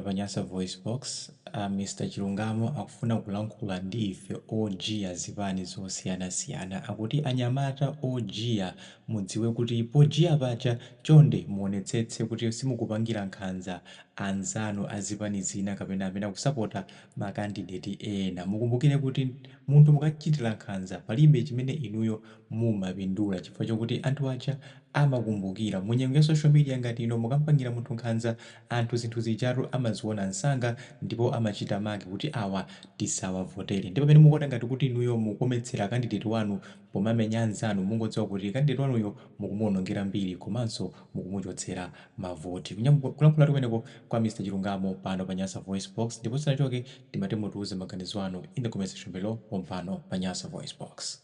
pa Nyasa VoiceBox, a Mr Chilungamo akufuna kulankhula ndi ife ojiya zipani zosiyanasiyana. Akuti anyamata ojiya mudziwe kuti pojiya paja chonde muonetsetse kuti simukupangira nkhanza anzanu a zipani zina kapena amene akusapota ma candidate ena. Mukumbukire kuti munthu mukachitira nkhanza palibe chimene inuyo mumapindula chifukwa chokuti anthu aja amakumbukira. Mu nyengo ya social media ngati ino mukampangira munthu nkhanza anthu zinthu zijatu amaziona msanga ndipo amachita mark kuti awa tisawavotere. Ndipo pamene mukuona ngati kuti inuyo mukometsera candidate wanu pomamenya anzanu mungodziwa kuti candidate wanuyo mukumuonongera mbiri komanso mukumuchotsera mavoti. Kulankhulatu kumeneko kwa Mr Chilungamo pano pa Nyasa VoiceBox ndipo tisanachoke timati mutiuze maganizo anu in the comment section below pompano pa Nyasa VoiceBox.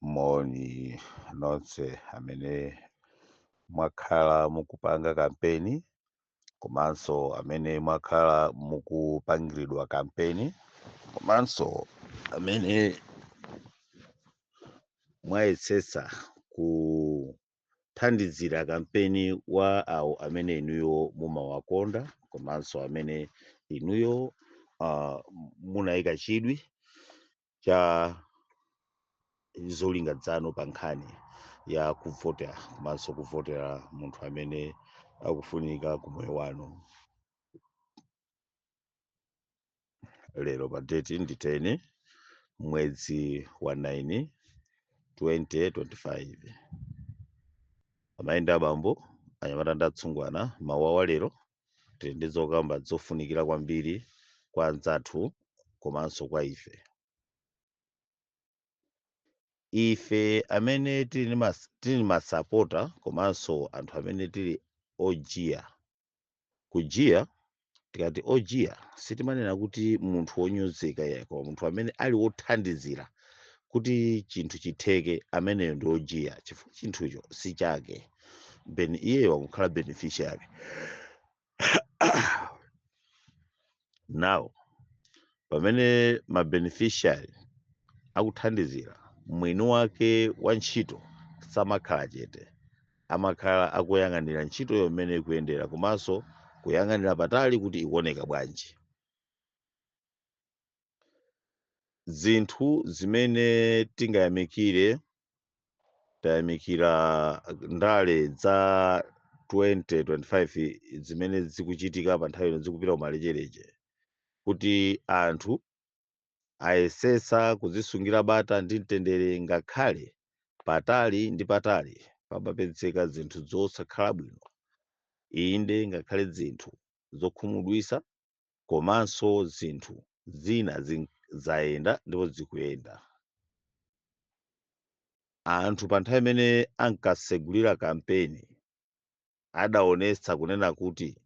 Moni nonse amene mwakhala mukupanga kampeni komanso amene mwakhala mukupangiridwa kampeni komanso amene mwayesetsa kuthandizira kampeni wa awo amene inuyo mumawakonda komanso amene inuyo munayika chidwi cha zolinga zanu pa nkhani ya kuvotera komanso kuvotera munthu amene akufunika ku moyo wanu. Lero pa date ndi 10 mwezi wa 9 2025. Amayi ndi abambo, anyamata ndi atsungwana, mawu wa lero tili ndi zokamba zofunikira kwambiri kwa anzathu komanso kwa ife. Ife amene tili masapota komanso anthu amene tili ojiya. Kujiya, tikati ojiya sitimanena kuti munthu wonyozeka iyayi, koma munthu amene ali wothandizira kuti chinthu chitheke, ameneyo ndi ojiya, chifukwa chinthucho si chake, iyeyo wakukhala beneficiary. Now pamene ma beneficiary akuthandizira, mwini wake wa ntchito samakhala chete, amakhala akuyang'anira ntchitoyo mmene ikuyendera komanso kuyang'anira patali kuti ikuoneka bwanji. Zinthu zimene tingayamikire, tayamikira ndale za 2025 zimene zikuchitika pa nthawi ino zikupita kumalechereche, kuti anthu ayesetsa kuzisungira bata ndi mtendere ngakhale patali ndi patali pamapezeka zinthu zosakhala bwino, inde ngakhale zinthu zokhumudwitsa, komanso zinthu zina zayenda ndipo zikuyenda. Anthu pa nthawi imene ankasegulira kampeni adaonetsa kunena kuti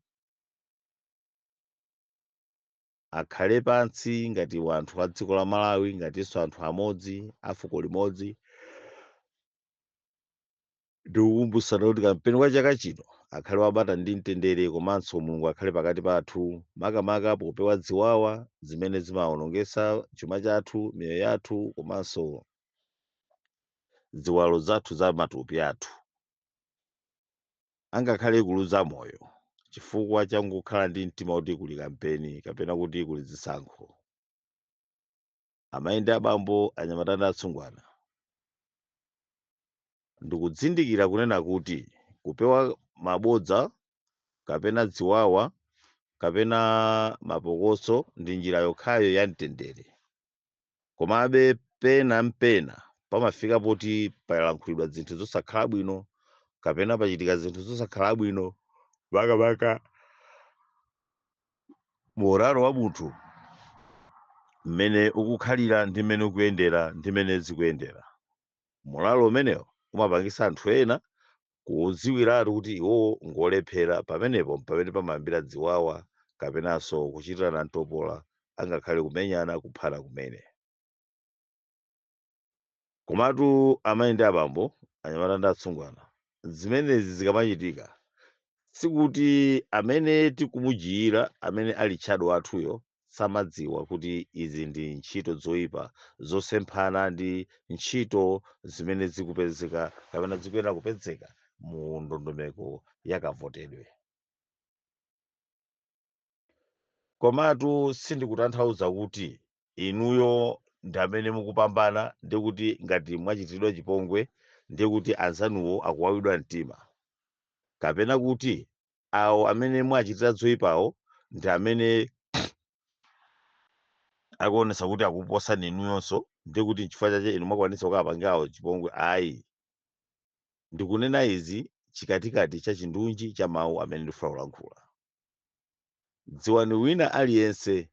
akhale pansi ngati anthu a dziko la Malawi, ngatinso anthu amodzi a fuko limodzi, ndikukumbusana kuti kampeni wa chaka chino akhale wabata ndi mtendere komanso Mulungu akhale pakati pathu, makamaka popewa ziwawa zimene zimawonongetsa chuma chathu, miyoyo yathu komanso ziwalo zathu za matupi athu, angakhale kuluza moyo chifukwa changokhala ndi mtima kuti kuli kampeni kapena kuti kuli zisankho. Amayi ndi abambo, anyamata ndi atsungwana, ndikudzindikira kunena kuti kupewa mabodza kapena ziwawa kapena mapokoso ndi njira yokhayo ya mtendere. Komabe pena mpena pamafika poti palankhulidwa zinthu zosakhala bwino kapena pachitika zinthu zosakhala bwino, makamaka moralo wa munthu mmene ukukhalira ndi mmene ukuyendera ndi mmene zikuyendera. Moralo umenewo umapangisa anthu ena kudziwiratu kuti iwowo ngolephera. Pamenepo pamene pamayambira ziwawa kapenanso kuchitirana mtopola, angakhale kumenyana, kuphana kumene. Komatu amayi ndi abambo, anyamata ndi atsungwana, zimenezi zikamachitika sikuti amene tikumujiyira, amene ali tchado wathuyo, samadziwa kuti izi ndi ntchito zoyipa zosemphana ndi ntchito zimene zikupezeka kapena zikuyenera kupezeka. mu ndondomeko ya kavotedwe. Komatu sindikutanthauza kuti inuyo ndi amene mukupambana ndiye kuti ngati mwachitiridwa chipongwe ndiye kuti anzanuwo akuwawidwa mtima, kapena kuti awo amene mwachitira zoyipawo ndi amene akuonesa kuti akuposani inuyonso ndiye kuti nchifukwa chache inu mwakwanitsa kukapangawo chipongwe. Ayi, ndikunena izi chikatikati cha chindunji cha mawu amene ndifuna kulankhula. Dziwani, wina aliyense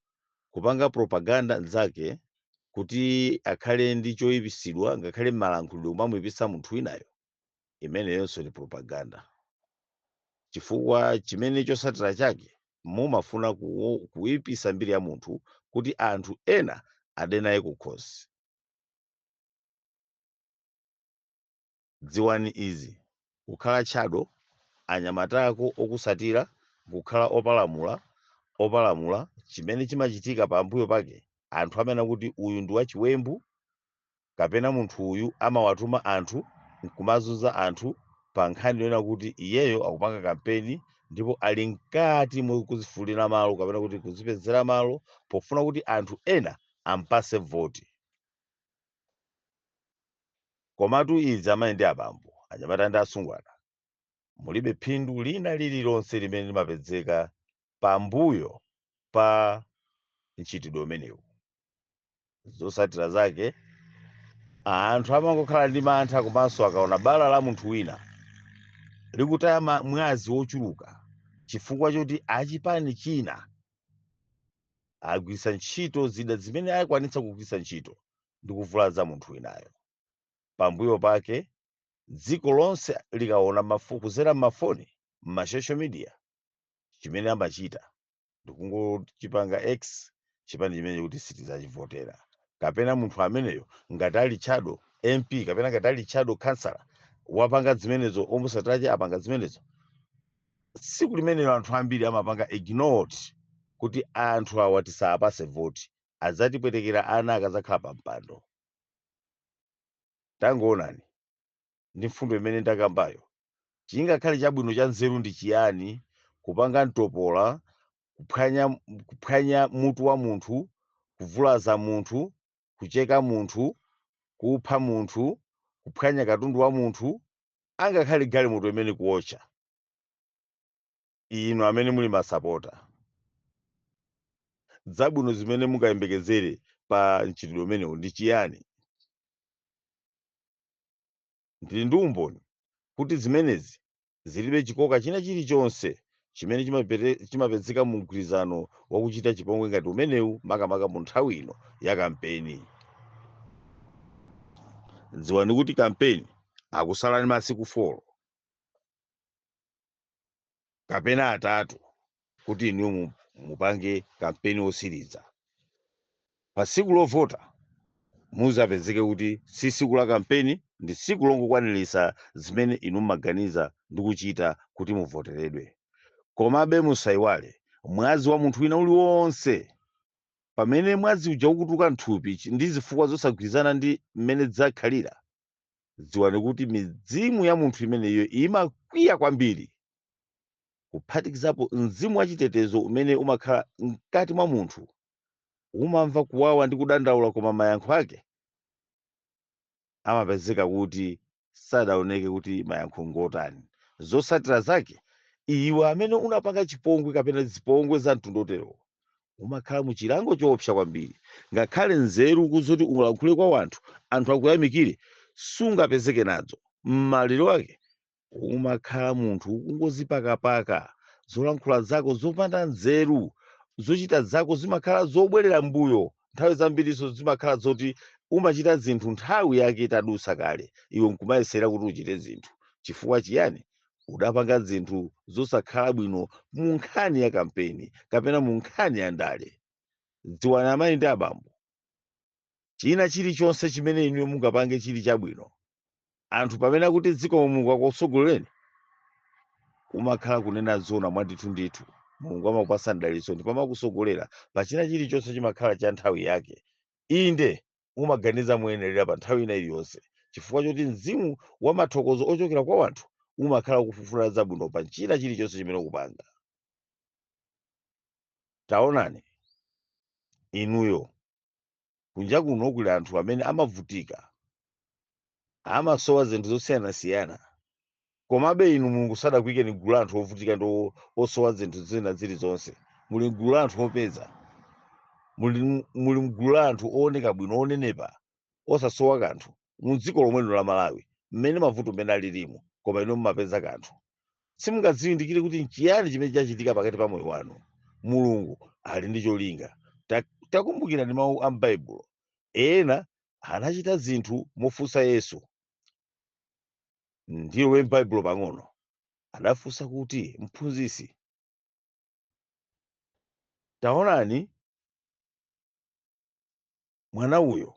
kupanga propaganda nzake kuti akhale ndi choyipisidwa, ngakhale m'malankhulidwe kumamuyipisa munthu winayo, imeneyonso ndi propaganda, chifukwa chimene chosatira chake mumafuna kuyipisa mbiri ya munthu kuti anthu ena ade naye kukhosi. Dziwani izi, kukhala tchado, anyamata ako okusatira kukhala opalamula opalamula, chimene chimachitika pambuyo pake, anthu amene akuti uyu ndi wachiwembu kapena munthu uyu amawatuma anthu nkumazunza anthu pa nkhani yonena kuti iyeyo akupanga kampeni ndipo ali mkati mokuzifulira malo kapena kuti kuzipezera malo pofuna kuti anthu ena ampase voti. Komatu izi, amayi ndi abambo, anyamata ndi asungwana, mulibe phindu lina lililonse limene limapezeka pambuyo pa mchitidwe umenewu. Zotsatira zake, anthu amangokhala ndi mantha, komanso akaona bala la munthu wina likutaya mwazi wochuluka chifukwa choti achipani china agwiritsa ntchito zida zimene akwanitsa kugwiritsa ntchito ndi kuvulaza munthu winayo, pambuyo pake dziko lonse likaona kuzera m'mafoni, m'ma social media, chimene amachita ndikungochipanga X chipani chimene kuti sitidzachivotera, kapena munthu ameneyo ngati ali shadow MP kapena ngati ali shadow councillor wapanga zimenezo, omusatirache apanga zimenezo, tsiku limenelo anthu ambiri amapanga ignored kuti anthu awa tisapase voti, adzatipwetekera ana akadzakhala pa mpando. Tangoonani ndi mfundo imene ndakambayo, chingakhale chabwino cha nzeru ndi chiyani? Kupanga mtopola, kuphwanya mutu wa munthu, kuvulaza munthu, kucheka munthu, kupha munthu, kuphwanya katundu wa munthu, angakhale galimoto imene kuwotcha. Inu amene muli masapota, zabwino zimene mungayembekezere pa mchitidwe umenewu ndi chiyani? Ndili ndi umboni kuti zimenezi zilibe chikoka china chilichonse chimene chimapezeka mu mgwirizano wakuchita chipongwe ngati umenewu, makamaka mu nthawi ino ya kampeni. Dziwani kuti kampeni akusalani masiku 4 kapena 3 kuti inu mupange kampeni wosiriza. Pa tsiku lovota muzapezeke kuti si tsiku la kampeni, ndi tsiku longokwanirisa zimene inu mmaganiza ndi kuchita kuti muvoteredwe. Komabe musayiwale, mwazi wa munthu wina uliwonse, pamene mwazi uja ukutuluka mthupi ndi zifukwa zosagwirizana ndi mmene zakhalira, dziwani kuti mizimu ya munthu imeneyo imakwiya kwambiri, kuphatikizapo mzimu wachitetezo umene umakhala mkati mwa munthu umamva kuwawa ndi kudandaula, koma mayankho ake amapezeka kuti sadaoneke kuti mayankho ngotani. Zotsatira zake, iwe amene unapanga chipongwe kapena zipongwe za mtundu oterowo umakhala mu chilango choopsa kwambiri. Ngakhale nzeru kuzoti ulankhule kwa wanthu, anthu akuyamikire, sungapezeke nadzo. Mmaliro ake umakhala munthu ukungozipakapaka, zolankhula zako zopanda nzeru, zochita zako zimakhala zobwerera mbuyo. Nthawi zambiriso zimakhala zoti umachita zinthu nthawi yake itadusa kale, iwe nkumayesera kuti uchite zinthu. Chifukwa chiyani? Udapanga zinthu zosakhala bwino mu nkhani ya kampeni kapena mu nkhani ya ndale. Dziwani, amayi ndi abambo, china chilichonse chimene inuyo mungapange chili chabwino, anthu pamene akuti dziko Mulungu akutsogolereni, umakhala kunena zona mwandithu ndithu. Mulungu amakupasa mdalitso ndipo amakusogolera pa china chilichonse, chimakhala cha nthawi yake. Inde, umaganiza moyenerera pa nthawi ina iliyonse chifukwa choti mzimu wa mathokozo ochokera kwa wanthu. Umakhala ukufuna zabwino pa china chilichonse chimene ukupanga. Taonani inuyo, kunja kuno kuli anthu amene amavutika, amasowa zinthu zosiyanasiyana, komabe inu Mulungu sadakuyikeni gulu la anthu ovutika ndi osowa zinthu zina zilizonse. Muli mgulu la anthu opeza, muli mgulu la anthu ooneka bwino, onenepa, osasowa kanthu mu dziko lomwelo la Malawi, mmene mavuto mmene alilimu, koma inu mumapeza kanthu. Simungazindikire kuti nchiyani chimene chachitika pakati pa moyo wanu. Mulungu ali ndi cholinga. Takumbukirani mawu a m'Baibulo, ena anachita zinthu mofunsa Yesu. Ndilowe m'Baibulo pang'ono. Adafunsa kuti, "Mphunzitsi, taonani mwana uyo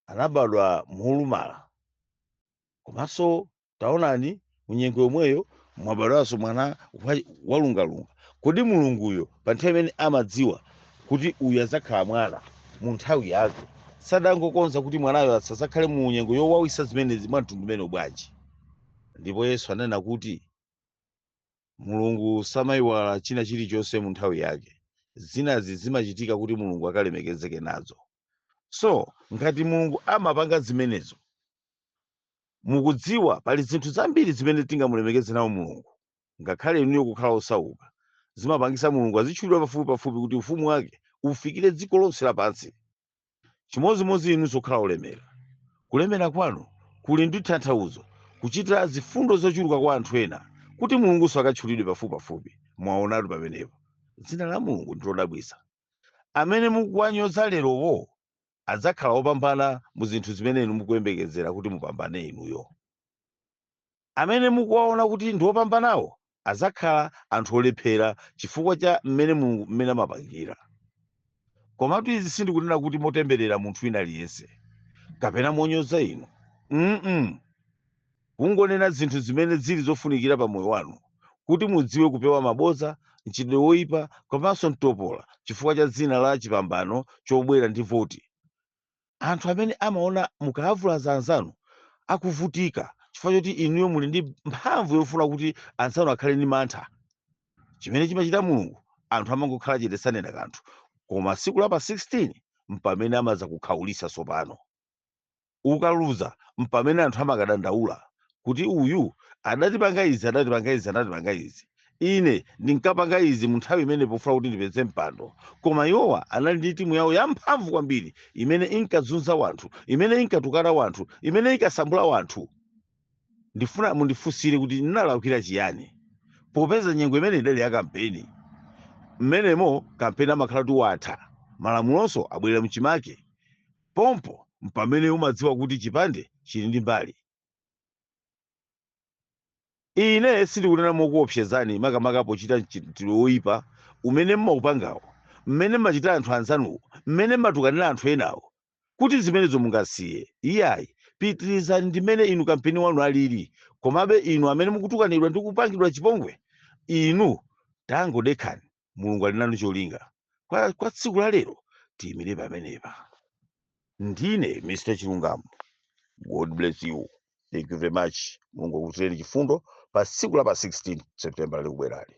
anabadwa molumala, komanso taonani munyengo yomweyo mwabadwanso mwana walungalunga. Kodi Mulunguyo pa nthawi imene amadziwa kuti uyu adzakhala mwana mu nthawi yake, sadangokonza kuti mwanayo asadzakhale mu nyengo yowawisa zimenezi mwa mtundu umene bwanji?" Ndipo Yesu ananena kuti Mulungu samayiwala china chilichonse mu nthawi yake. Zinazi zimachitika kuti Mulungu akalemekezeke nazo. So ngati Mulungu amapanga zimenezo, mukudziwa pali zinthu zambiri zimene tingamulemekeze nawo Mulungu. Ngakhale inuyo kukhala osauka, zimapangisa Mulungu azitchulidwa pafupi pafupi kuti ufumu wake ufikire dziko lonse lapansi. Chimodzimodzi inunso kukhala olemera, kulemera kwanu kuli ndi tanthauzo kuchita zifundo zochuluka kwa anthu ena kuti Mulungunso akatchulidwe pafupi pafupi. Mwaonatu pamenepo, dzina la Mulungu ndi lodabwitsa. Amene mukuwanyoza lerowo adzakhala opambana mu zinthu zimene inu mukuyembekezera kuti mupambane inuyo. Amene mukuwaona kuti ndi opambanawo adzakhala anthu olephera chifukwa cha mmene Mulungu mmene amapangira. Komatu izi sindikunena kuti motemberera munthu wina aliyense kapena monyoza inu. Kungonena zinthu zimene zili zofunikira pa moyo wanu kuti mudziwe kupewa mabodza, mchitidwe woyipa komanso mtopola chifukwa cha dzina la chipambano chobwera ndi voti. Anthu amene amaona mukavulaza anzanu akuvutika chifukwa choti inuyo muli ndi mphamvu yofuna kuti anzanu akhale ndi mantha, chimene chimachita Mulungu, anthu amangokhala chete, sanena kanthu, koma tsiku la pa 16 mpamene amaza kukhaulitsa. Tsopano ukaluza, mpamene anthu amakadandaula kuti uyu adatipanga izi, adatipanga izi, adatipanga izi. Ine ndinkapanga izi mu nthawi imene pofuna kuti ndipeze mpando, koma iwowa anali ndi timu yawo yamphamvu kwambiri imene inkazunza wanthu, imene inkatukana wanthu, imene inkasambula wanthu. Ndifuna mundifunsire kuti ndinalakwira chiyani, popeza nyengo imene idali ya kampeni. Mmenemo kampeni amakhala kuti watha, malamulonso abwerera mchimake. Pompo mpamene umadziwa kuti chipande chili ndi mbali. Ine sindikunena mokuopsezani, makamaka pochita mchitidwe woyipa umene mmaupangawo, mmene mmachita anthu anzanuwo, mmene mmatukanira anthu enawo, kuti zimenezo mungasiye. Iyayi, pitirizani ndimene inu kampeni wanu alili. Komabe inu amene mukutukanidwa ndi kupangidwa chipongwe, inu tangodekhani, Mulungu ali nanu cholinga. Kwa tsiku la lero tiyimire pamenepa. Ndine Mr Chilungamo. God bless you. Thank you very much. Mulungu akuchitireni chifundo pa tsiku la pa 16 September likubwerali.